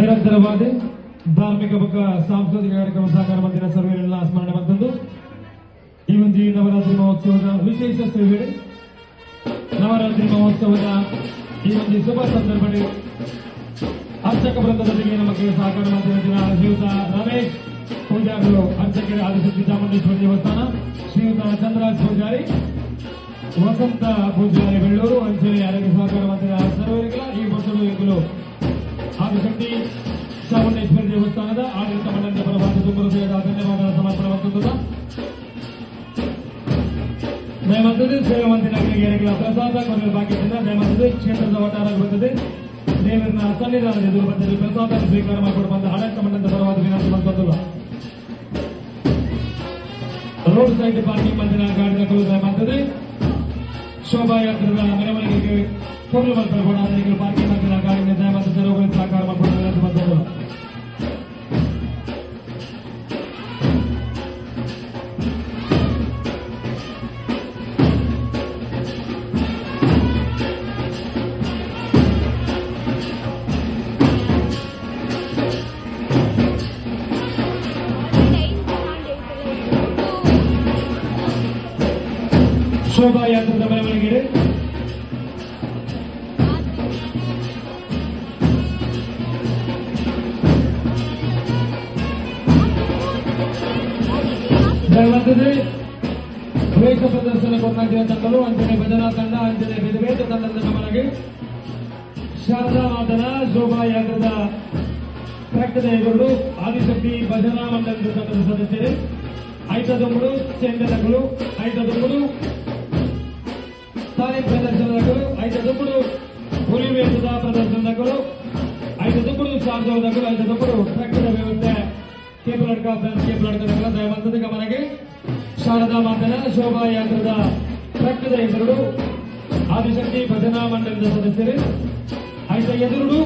ನಿರಂತರವಾದ ಧಾರ್ಮಿಕ ಬೊಕ್ಕ ಸಾಂಸ್ಕೃತಿಕ ಕಾರ್ಯಕ್ರಮ ಸಹಕಾರ ಮಂದಿರ ಸರ್ವೇರೆಲ್ಲ ಸ್ಮರಣೆ ಬಂದದ್ದು. ಈ ಒಂದು ನವರಾತ್ರಿ ಮಹೋತ್ಸವದ ವಿಶೇಷ ಸೇವೆ, ನವರಾತ್ರಿ ಮಹೋತ್ಸವದ ಈ ಒಂದು ಶುಭ ಸಂದರ್ಭದಲ್ಲಿ ಅರ್ಚಕ ವೃಂದದೊಂದಿಗೆ ನಮಗೆ ಸಹಕಾರ ಮಂದಿರ ಶ್ರೀಯುತ ರಮೇಶ್ ಪೂಜಾರಿಗಳು, ಅರ್ಚಕರ ಆದಿಶಕ್ತಿ ಚಾಮುಂಡೇಶ್ವರಿ ದೇವಸ್ಥಾನ, ಶ್ರೀಯುತ ಚಂದ್ರರಾಜ್ ಪೂಜಾರಿ, ವಸಂತ ಪೂಜಾರಿ ಬೆಳ್ಳೂರು, ಅಂಚನೆ ಆರೋಗ್ಯ ಸಹಕಾರ ಮಂದಿರ ಸರ್ವರಿಗಳ ಈ ವರ್ಷದ ಆದಿಶಕ್ತಿ ಚಾಮುಂಡೇಶ್ವರಿ ದೇವಸ್ಥಾನದ ಆಡಳಿತ ಮಂಡಳಿಯ ಪರವಾಗಿ ತುಂಬ ಹೃದಯದ ಧನ್ಯವಾದ ಸಮರ್ಪಣೆ ಮಾಡ್ತದ. ದಯಮಂತದೆ ಸೇವೆ ಮಂದಿರಗಳಿಗೆ ಪ್ರಸಾದ ಕೊನೆಯ ಬಾಕಿಸಿದ ದಯಮಂತದೆ ಕ್ಷೇತ್ರದ ವಟಾರ ಬಂದಿದೆ. ದೇವರನ್ನ ಸನ್ನಿಧಾನದ ಎದುರು ಬಂದಿದೆ. ಪ್ರಸಾದ ಸ್ವೀಕಾರ ಮಾಡಿಕೊಂಡು ಬಂದ ಆಡಳಿತ ಮಂಡಲದ ಪರವಾದ ವಿನಂತಿ ಮಾಡ್ತದಲ್ಲ. ರೋಡ್ ಸೈಡ್ ಪಾರ್ಕಿಂಗ್ ಮಂದಿರ ಗಾಡಿಗಳು ದಯಮಾಡ್ತದೆ. ಶೋಭಾಯಾತ್ರದ ಮೆರವಣಿಗೆಗೆ ಕೊರಲು ಮಾಡ್ತಾರೆ. ಪಾರ್ಕಿಂಗ್ ಮಂದಿರ ಗಾಡಿನ ದಯಮಾಡ್ತದೆ. ಸಹಕಾರ ಮಾಡಿಕೊಂಡು ವಿನಂತಿ ಮಾಡ್ತದಲ್ಲ. ಶೋಭಾಯಾತ್ರದ ಮೆರವಣಿಗೆ ದಯವಂತದೆ ವೇಷ ಪ್ರದರ್ಶನ ಕೊಟ್ಟಾಗಿನ ತಂಡಲು, ಅಂಜನೆ ಭಜನಾ ತಂಡ, ಅಂಜನೆ ಬೇರೆ ಬೇರೆ ತಂಡದ ಗಮನಗೆ ಶಾರದಾ ಮಾತನ ಶೋಭಾಯಾತ್ರದ ಟ್ರಕ್ದ ಎದುರು ಆದಿಶಕ್ತಿ ಭಜನಾ ಮಂಡಲದ ತಂಡದ ಸದಸ್ಯರು ಐತದೊಂಬುಡು ಚೆಂಡದಗಳು, ಐತದೊಂಬುಡು ತಾಲೀಮ್ ಪ್ರದರ್ಶನದಗಳು, ಐತದೊಂಬುಡು ಹುಲಿ ವೇಷದ ಪ್ರದರ್ಶನದಗಳು, ಐತದೊಂಬುಡು ಶಾರದಗಳು, ಐತದೊಂಬುಡು ಟ್ರಕ್ದ ವ್ಯವಸ್ಥೆ ಕೇಬಲಡ್ಕ ಫ್ರೆಂಡ್ಸ್ ಕೇಬಲಡ್ಕದಗಳ ದಯವಂತದ ಗಮನಗೆ ಶಾರದಾ ಮಾತನ ಶೋಭಾಯಾತ್ರದ ಟ್ರಕ್ದ ಎದುರು ಆದಿಶಕ್ತಿ ಭಜನಾ ಮಂಡಲದ ಸದಸ್ಯರು ಐತ ಎದುರುಡು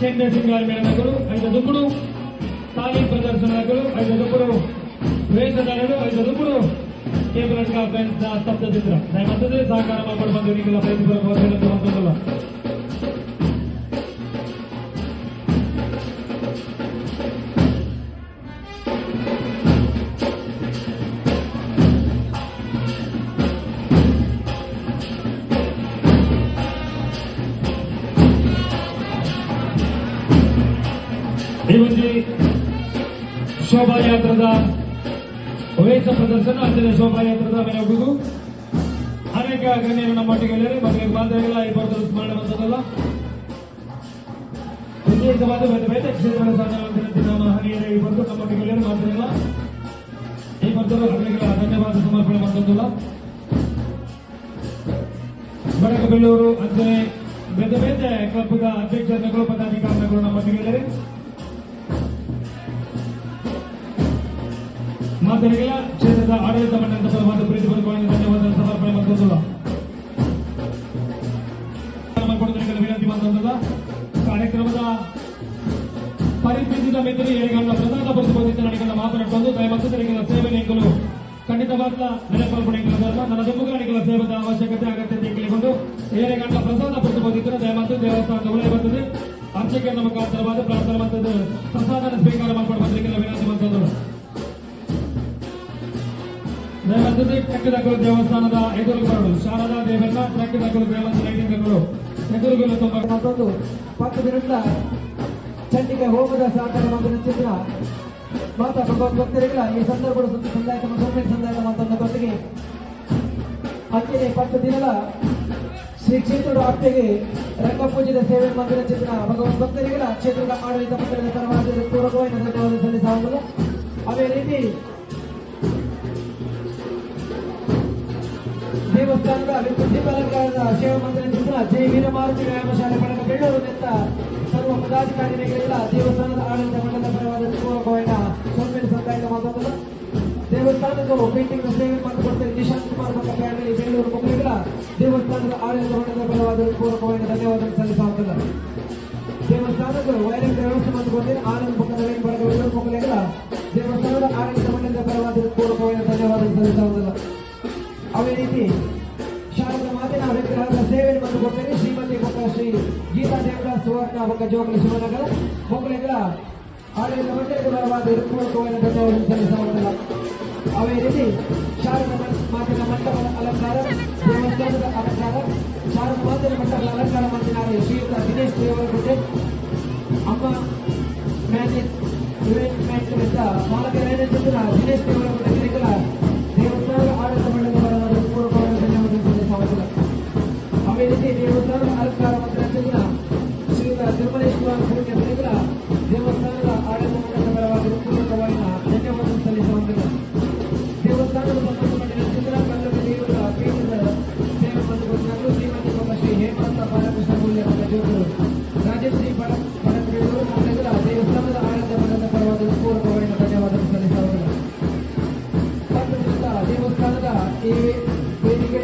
ಚೆಂಡೆ ಸಿಂಗಾರ ಮೇಳದಗಳು, ಐತದೊಂಬುಡು ತಾಲೀಮ್ ಪ್ರದರ್ಶನಗಳು, ಐತದೊಂಬುಡು ವೇಷಧಾರರು, ಐತದೊಂಬುಡು ಕೇಬಲಡ್ಕ ಫ್ರೆಂಡ್ಸ್ ಸ್ತಬ್ಧ ಚಿತ್ರ. ದಯವಂತದೆ ಸಹಕಾರ ಮಾಡಿಕೊಂಡು ಬಂದು ನಿಮಗೆ ಪ್ರೀತಿಪೂರ್ವಕವಾಗಿ ವಿನಂತಿ ಮಾಡ್ತದಲ್ಲ. ಈ ಒಂದು ಶೋಭಾಯಾತ್ರದ ವೇಷ ಪ್ರದರ್ಶನ, ಅಂಜನೆ ಶೋಭಾಯಾತ್ರದ ಮೆರವಣಿಗೆ ಅನೇಕ ಗಣ್ಯರು ನಮ್ಮೊಟ್ಟಿಗೆ ಇದ್ದಾರೆ. ಮಕ್ಕಳಿಗೆ ಮಾತಾಡಿಲ್ಲ ಈ ಬರ್ತದೆ ಸ್ಮರಣೆ ಬಂದದಲ್ಲ. ವಿಶೇಷವಾದ ಬೇರೆ ಬೇರೆ ಕ್ಷೇತ್ರದ ಸಾಧನ ಮಹನೀಯರು ಈ ಬಂದು ನಮ್ಮೊಟ್ಟಿಗೆ ಇದ್ದಾರೆ. ಮಾತಾಡಿಲ್ಲ ಈ ಬರ್ತದೆ ಮಕ್ಕಳಿಗೆ ಧನ್ಯವಾದ ಸಮರ್ಪಣೆ ಬಂದದ್ದಲ್ಲ. ಬಡಕಬೆಳ್ಳೂರು ಅಂಜನೆ ಬೇರೆ ಬೇರೆ ಕ್ಲಬ್ದ ಅಧ್ಯಕ್ಷರುಗಳು, ಪದಾಧಿಕಾರಿಗಳು ನಮ್ಮೊಟ್ಟಿಗೆ ಇದ್ದಾರೆ. ಮಾತನಾಡಿಲ್ಲ ಕ್ಷೇತ್ರದ ಆಡಳಿತ ಮಂಡಲದ ಪರವಾದ ಪ್ರೀತಿಪೂರ್ವಕವಾಗಿ ಧನ್ಯವಾದ ಸಮರ್ಪಣೆ ಮಾಡ್ತದಲ್ಲ. ವಿನಂತಿ ಮಾಡ್ತದ. ಕಾರ್ಯಕ್ರಮದ ಪರಿಸ್ಥಿತಿದ ಮಿತ್ರ ಏರಿಗಣ್ಣ ಪ್ರಸಾದ ಪಡಿಸಬಹುದಿದ್ದ ನಡಿಗಣ್ಣ ಮಾತನಾಡಿಕೊಂಡು ದಯಮಾಡಿ ಸೇವೆ ಖಂಡಿತವಾದ ನೆನಪಲ್ಪಣೆ ನನ್ನ ದುಂಬುಗಾಣಿಗಳ ಸೇವೆದ ಅವಶ್ಯಕತೆ ಅಗತ್ಯತೆ ಕೇಳಿಕೊಂಡು ಏರೆಗಂಡ ಪ್ರಸಾದ ಪಡಿಸಬಹುದಿದ್ದರೆ ದಯಮಾಡಿ ದೇವಸ್ಥಾನದ ಒಳಗೆ ಬರ್ತದೆ. ಅರ್ಚಕರ ಮುಖಾಂತರವಾದ ಪ್ರಾರ್ಥನೆ ಮತ್ತು ಪ್ರಸಾದನ ಸ್ವೀಕಾರ ಮಾಡಿಕೊಂಡು ಬಂದರಿಗೆಲ್ಲ ವಿನಂತಿ ಮಾಡ್ತದ್ರು. ದಯಮಾಡಿ ಟ್ರಕ್ದಗಳು ದೇವಸ್ಥಾನದ ಎದುರು ಬರಲು ಶಾರದಾ ದೇವನ್ನ ಟ್ರಕ್ದಗಳು ದೇವಸ್ಥಾನ ಲೈಟಿಂಗ್ಗಳು ಎದುರುಗಳು ತುಂಬ ಮತ್ತೊಂದು 10 ದಿನಗಳ ಚಂಡಿಕೆ ಹೋಮದ ಸಹಕಾರ ಮಂದಿರ ಚಿತ್ರ ಮಾತಾ ಭಗವದ್ ಭಕ್ತರಿಗಳ ಈ ಸಂದರ್ಭದ ಸಂದಾಯ ಸೊಮ್ಮೆಲ್ ಸಂದಾಯ ಮಾತನ್ನ ಅಂಚನೆ 10 ದಿನಗಳ ಶ್ರೀ ಕ್ಷೇತ್ರದ ಅತ್ತೆಗೆ ರಂಗಪೂಜೆದ ಸೇವೆ ಮಂದಿರ ಚಿತ್ರ ಭಗವದ್ ಭಕ್ತರಿಗಳ ಕ್ಷೇತ್ರದ ಆಡಳಿತ ಮಂಡಳಿಯ ಪರವಾಗಿ ಪೂರಕವಾಗಿ ಧನ್ಯವಾದ ಸಲ್ಲಿಸುವುದು. ಅದೇ ರೀತಿ ದೇವಸ್ಥಾನದ ವಿದ್ಯುತ್ ದೀಪಾಲಂಕಾರದ ಸೇವಾ ಮಂದಿರ ಚಿತ್ರ ಜೈ ವೀರಮಾರುತಿ ವ್ಯಾಯಾಮ ಶಾಲೆ ಪಡೆದ ಬೆಳ್ಳೂರು ನೆತ್ತ ಸರ್ವ ಪದಾಧಿಕಾರಿಗಳಿಗೆಲ್ಲ ದೇವಸ್ಥಾನದ ಆಡಳಿತ ಮಂಡಲದ ಪರವಾದ ಪೂರಕವಾದ ಸೊಮ್ಮೆಲ್ ಸಂದಾಯದ ಮಾತನ್ನು ದೇವಸ್ಥಾನದ ಪೇಂಟಿಂಗ್ ಸೇವೆ ಮಾಡಿಕೊಡ್ತಾರೆ ನಿಶಾಂತ್ ಕುಮಾರ್ ಮತ್ತು ಫ್ಯಾಮಿಲಿ ಬೆಂಗಳೂರು ಮಕ್ಕಳಿಗಳ ದೇವಸ್ಥಾನದ ಆಡಳಿತ ಮಂಡಲದ ಪರವಾದ ಪೂರಕವಾದ ಧನ್ಯವಾದ ಸಲ್ಲಿಸುತ್ತಿಲ್ಲ. ದೇವಸ್ಥಾನದ ವೈರಿಂಗ್ ವ್ಯವಸ್ಥೆ ಮಾಡಿಕೊಂಡಿದ್ದಾರೆ. ಆನಂದ್ ಪಕ್ಕದ ಬಡಗವರು ಮೊಕಲೆಗಳ ದೇವಸ್ಥಾನದ ಆಡಳಿತ ಮಂಡಳಿಯ ಪರವಾಗಿ ಪೂರ್ವಕವಾದ ಧನ್ಯವಾದ ಸಲ್ಲಿಸುವುದಿಲ್ಲ. ಅದೇ ರೀತಿ ಶಾರದಾ ಮಾತಿನ ವಿಗ್ರಹದ ಸೇವೆ ಮಾಡಿಕೊಡ್ತೇನೆ ಶ್ರೀಮತಿ ಬೊಕ್ಕ ಶ್ರೀ ಗೀತಾ ದೇವರ ಸುವರ್ಣ ಬೊಕ್ಕ ಜೋಗಲಿ ಶಿವನಗರ ಮೊಕಲೆಗಳ ಆಡಳಿತ ಮಂಡಳಿಯ ಪರವಾದ ಪೂರ್ವಕವಾದ ಧನ್ಯವಾದ ಸಲ್ಲಿಸುವುದಿಲ್ಲ. ಅದೇ ರೀತಿ ಶಾರದಾ ಮಾತಿನ ಮಂಟಪದ ಅಲಂಕಾರ, ದೇವಸ್ಥಾನದ ಅಲಂಕಾರ, ಶಾರದಾ ಮಾತಿನ ಮಂಟಪದ ಅಲಂಕಾರ ಮಾಡಿದ್ದಾರೆ ಶ್ರೀಯುತ ದಿನೇಶ್ ದೇವರಗುಡ್ಡೆ, ಅಮ್ಮ ಮ್ಯಾನೇಜ್ ಇವೆಂಟ್ಮೆಂಟ್ ಮಾಲಕರೇನ ಚಿತ್ರ ದಿನೇಶ್ ದೇವರಗುಡ್ಡೆ ಗಿರಿಗಳ ದೇವಸ್ಥಾನದ ಆಡಳಿತ ಮಂಡಳಿಯ ಪರವಾದ ಪೂರ್ವಕವಾದ ಧನ್ಯವಾದ ಸಲ್ಲಿಸುವುದಿಲ್ಲ. ಅದೇ ರೀತಿ ದೇವಸ್ಥಾನದ ಅಲಂಕಾರ ಮಾಡಿದ ಶ್ರೀಯುತ ತಿರುಮಲೇಶ್ವರ ಪೂಜ್ಯ ಗಿರಿಗಳ ದೇವಸ್ಥಾನದ ಆಡಳಿತ ಮಂಡಳಿಯ ಪರವಾಗಿ ಪೂರ್ವಕವಾದ ಧನ್ಯವಾದ ಸಲ್ಲಿಸುವುದಿಲ್ಲ. ದೇವಸ್ಥಾನದ ಸಂಬಂಧಪಟ್ಟ ಚಿತ್ರ ಕಲ್ಲುಗಳ ಪೀಠದ ಸೇವೆ ಮಾಡಿಕೊಂಡರು ಶ್ರೀಮತಿ ಶ್ರೀ ಹೇಮಂತ ಬಾಲಕೃಷ್ಣ ಮೂಲ್ಯ ಜೋಗರು ರಾಜಶ್ರೀ ಬಡಕಬೇಳೂರು ಮಕ್ಕಳ ದೇವಸ್ಥಾನದ ಆಡಳಿತ ಮಂಡಳಿಯ ಪರವಾಗಿ ಪೂರ್ವಕವಾದ ಧನ್ಯವಾದ ಸಲ್ಲಿಸುವುದಿಲ್ಲ. ದೇವಸ್ಥಾನದ ಈ ವೇದಿಕೆ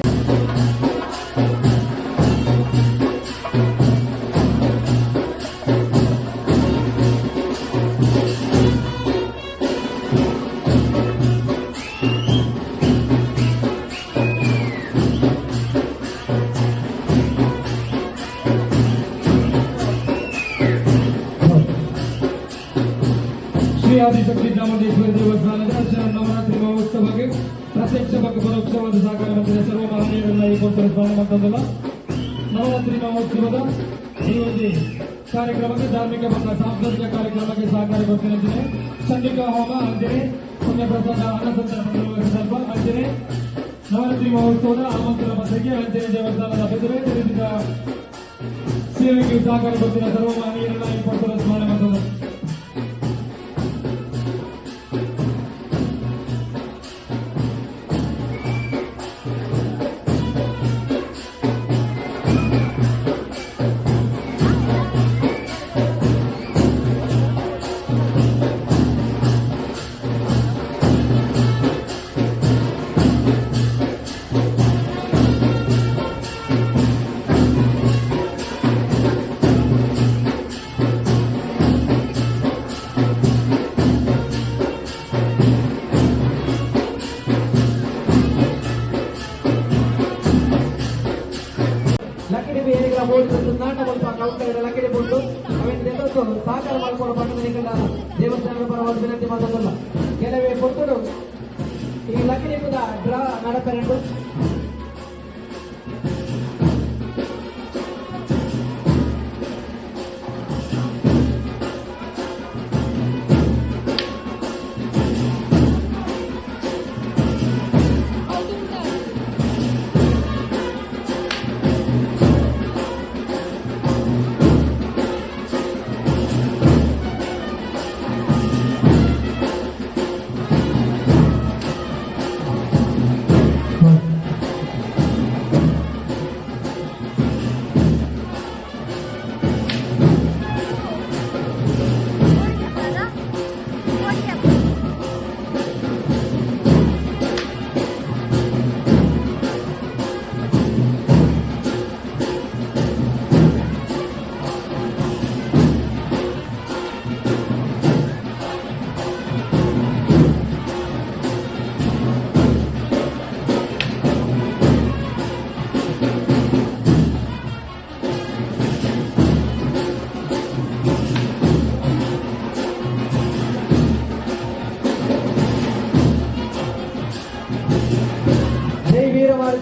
ಶ್ರೀ ಆದಿಶಕ್ತಿ ಚಾಮುಂಡೇಶ್ವರಿ ದೇವಸ್ಥಾನದ ನವರಾತ್ರಿ ಮಹೋತ್ಸವಕ್ಕೆ ಪ್ರತ್ಯಕ್ಷ ಮತ್ತು ಪರೋಕ್ಷವಾದ ಸಹಕಾರ ಮಂದಿರ ಸರ್ವ ಮಹನೀಯರನ್ನ ಈ ಪುಸ್ತಕ ಸ್ಮರಣೆ ಮಾಡ್ತದಲ್ಲ. ನವರಾತ್ರಿ ಮಹೋತ್ಸವದ ಈ ಒಂದು ಕಾರ್ಯಕ್ರಮಕ್ಕೆ ಧಾರ್ಮಿಕ ಮತ್ತು ಸಾಂಸ್ಕೃತಿಕ ಕಾರ್ಯಕ್ರಮಕ್ಕೆ ಸಹಕಾರ ಕೊಡ್ತೇನೆ. ಚಂಡಿಕಾ ಹೋಮ ಅಂಜನೆ, ಪುಣ್ಯಪ್ರಸಾದ ಅನ್ನಸಂತರ್ಪಣೆ ಸಂದರ್ಭ ಅಂಜನೆ, ನವರಾತ್ರಿ ಮಹೋತ್ಸವದ ಆಮಂತ್ರಣ ಪತ್ರಿಕೆ ಅಂಜನೆ, ದೇವಸ್ಥಾನದ ಬೇರೆ ಬೇರೆ ರೀತಿಯ ಸೇವೆಗೆ ಸಹಕಾರ ಕೊಡ್ತಿನ ಸರ್ವ ಮಹನೀಯರನ್ನ ಈ ಪುಸ್ತಕ ಸ್ಮರಣೆ ಮಾಡ್ತದೆ. ಲಕ್ಕಡಿ ಬೇರೆಗಳ ಬೋರ್ಡ್ ನಾಟ ಮಲ್ಪ ಕೌಂಟರ್ ಲಕ್ಕಡಿ ಬೋರ್ಡ್ ಅವಿನ ದೇವಸ್ಥಾನ ಸಹಕಾರ ಮಾಡಿಕೊಳ್ಳೋ ಪಟ್ಟಣ ದೇವಸ್ಥಾನದ ಪರವಾದ ವಿನಂತಿ ಮಾತಾಡಲ್ಲ. ಕೆಲವೇ ಪೊರ್ತುಡು ಈ ಲಕ್ಕಡಿ ಪದ ಡ್ರಾ ನಡಪೆರಡು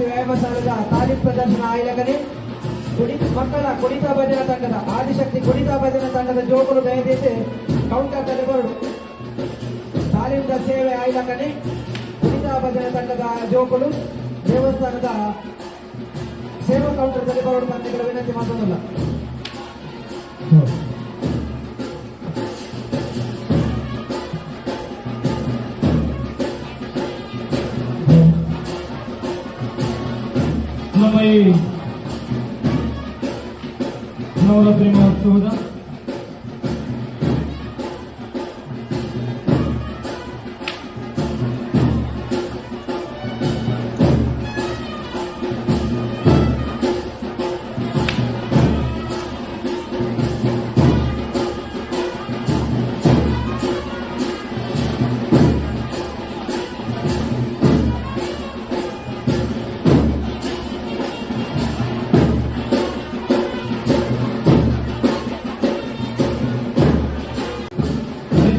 ವ್ಯಾಯಾಮಶಾಲೆದ ತಾಲೀಮ್ ಪ್ರದರ್ಶನ ಆಯ್ಲಕನೆ ಮಕ್ಕಳ ಕುಣಿತ ಭಜನ ತಂಡದ ಆದಿಶಕ್ತಿ ಕುಣಿತ ಭಜನ ತಂಡದ ಜೋಕುಲು ದಯದೀಸಿ ಕೌಂಟರ್ ತಲೆಬರು ತಾಲೀಮ್ದ ಸೇವೆ ಆಯ್ಲಕನೆ ಕುಣಿತ ಭಜನ ತಂಡದ ಜೋಕುಲು ದೇವಸ್ಥಾನದ ಸೇವಾ ಕೌಂಟರ್ ತಲೆಬರೋಡು ತಂಡಗಳ ವಿನಂತಿ ಮಾತೊಂದಲ್ಲ. ನಮ್ಮ ಈ ನವರಾತ್ರಿ ಮಹೋತ್ಸವದ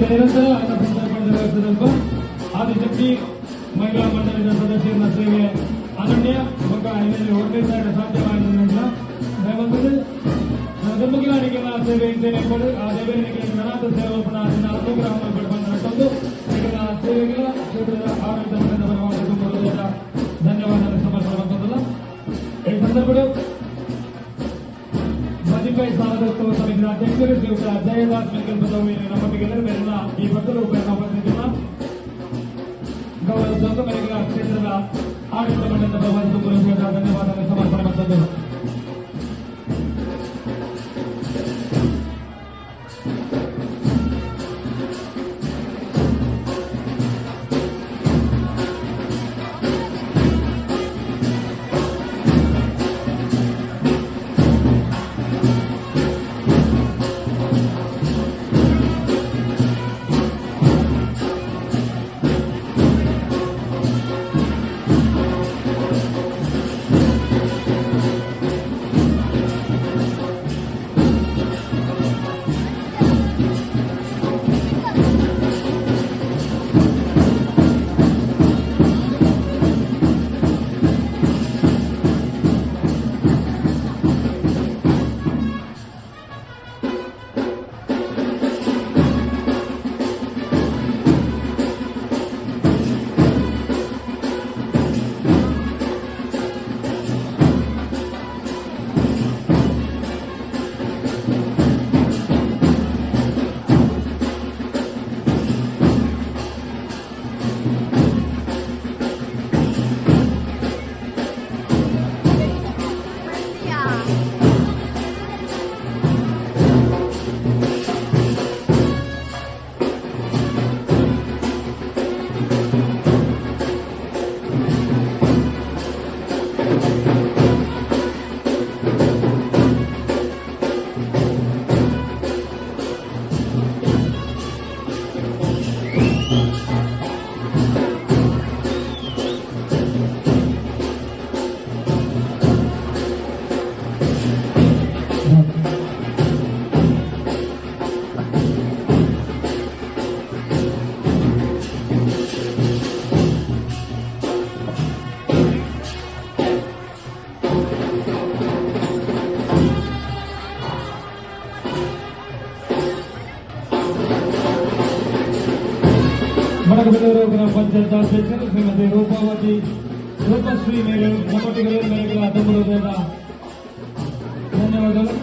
ನಿರಂತರ ಅನ್ನ ಸಂತರ್ಪಣೆ ವ್ಯವಸ್ಥೆ ಆದಿಶಕ್ತಿ ಮಹಿಳಾ ಮಂಡಳಿಯ ಸದಸ್ಯರ ಸೇವೆ ಅನನ್ಯ ಬೊಕ್ಕ ಇದರಲ್ಲಿ ಒಂದೇ ಸಾಧ್ಯವಾದ ದಯವಂತದ್ದು ದುಂಬುಗಿಲಾಡಿಗೆಲ್ಲ ಸೇವೆ ಇಂಚನೆ ಆ ದೇವರಿಗೆ ನನಾದ ಸೇವೆ ಅನುಗ್ರಹ ಪಡ್ಕೊಂಡು ನಿಗಳ ಸೇವೆಗಳ ಕ್ಷೇತ್ರದ ಆಡಳಿತ ಮಂಡಲದ ಪರವಾಗಿ ತುಂಬ ಹೃದಯದ ಧನ್ಯವಾದ ಸಮರ್ಪಣೆ ಬಂತದಲ್ಲ. ಈ ಸಂದರ್ಭದಲ್ಲಿ ಬಜಿಪೈ ಸಾಲದೋತ್ಸವ ಸಮಿತಿಯ ಅಧ್ಯಕ್ಷರು ಶ್ರೀಯುತ ಜಯದಾಸ್ ಮೆಂಕಲ್ ಬದವಿ ನಮ್ಮೊಟ್ಟಿಗೆ ಮೇಲಿನ ಈ ಭಕ್ತರು ಉಪಸ್ಥಿತಿನ ಗೌರವ ಸಂಘ ಮೇರೆಗಳ ಕ್ಷೇತ್ರದ ಆಡಳಿತ ಮಂಡಲದ ಪರವಾಗಿ ತುಂಬ ಹೃದಯದ ಧನ್ಯವಾದ ಸಮರ್ಪಣೆ ಬಂತದ್ದು. ಬಡಗಬೆದೂರು ಗ್ರಾಮ ಪಂಚಾಯತ್ ಅಧ್ಯಕ್ಷರು ಶ್ರೀಮತಿ ರೂಪಾವತಿ ರೂಪಶ್ರೀ ಮೇರೆ ನಮ್ಮೊಟ್ಟಿಗೆ ಮೇರೆಗಳ ತುಂಬ ಹೃದಯದ ಧನ್ಯವಾದಗಳು.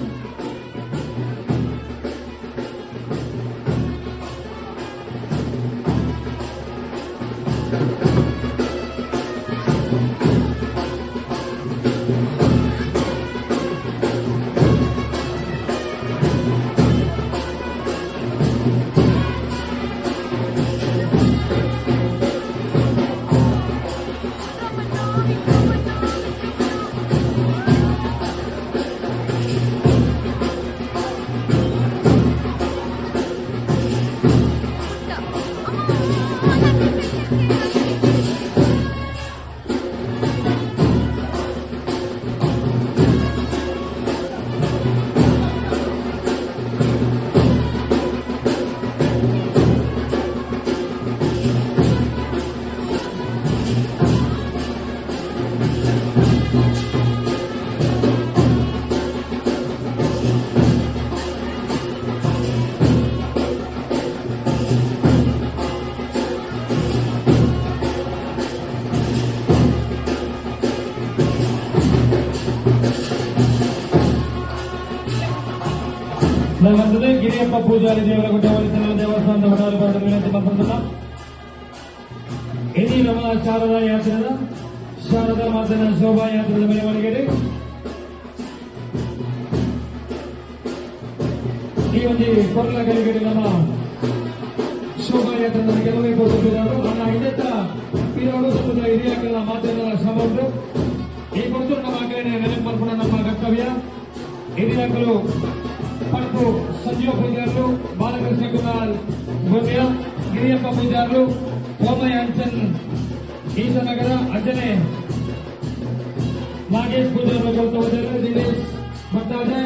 ದಯವಂತದೆ ಗಿರಿಯಪ್ಪ ಪೂಜಾರಿ ದೇವರ ಗುಡ್ಡ ದೇವಸ್ಥಾನದ ಹೊಟಾರು ಬರೆದ ವಿನಂತಿ ಬಂತಲ್ಲ. ಇಡೀ ನಮ್ಮ ಶಾರದಾ ಯಾತ್ರೆದ ಶಾರದಾ ಮಾತನ ಶೋಭಾ ಯಾತ್ರೆದ ಮೆರವಣಿಗೆ ಈ ಒಂದು ಕೊರ್ಲ ಗಲಿಗಡೆ ನಮ್ಮ ಶೋಭಾಯಾತ್ರೆ ಕೆಲವೇ ಕೊಡುತ್ತಿದ್ದಾರೆ. ಅಣ್ಣ ಇದತ್ತ ಪಿರೋಡು ಸಮುದ್ರ ಹಿರಿಯಾಕಲ್ಲ ಮಾತಿನ ಶ್ರಮ ಉಂಟು. ಈ ಕೊಡ್ತು ನಮ್ಮ ಆಕರಣೆ ನೆನಪು ಮಾಡ್ಕೊಂಡ ನಮ್ಮ ಕರ್ತವ್ಯ. ಹಿರಿಯಾಕಲು ಪಡ್ಕು ಸಂಜೀವ ಪೂಜಾರ್ಲು, ಬಾಲಕೃಷ್ಣ ಕುಮಾರ್ ಗೋಮ್ಯ, ಗಿರಿಯಪ್ಪ ಪೂಜಾರ್ಲು, ಓಮಯ್ಯ ಅಂಚನ್ ಈಶನಗರ, ಅಂಜನೆ ನಾಗೇಶ್ ಪೂಜಾರ್ಲು, ಗೌತಮ ದಿನೇಶ್ ಭಟ್ಟಾಜೆ.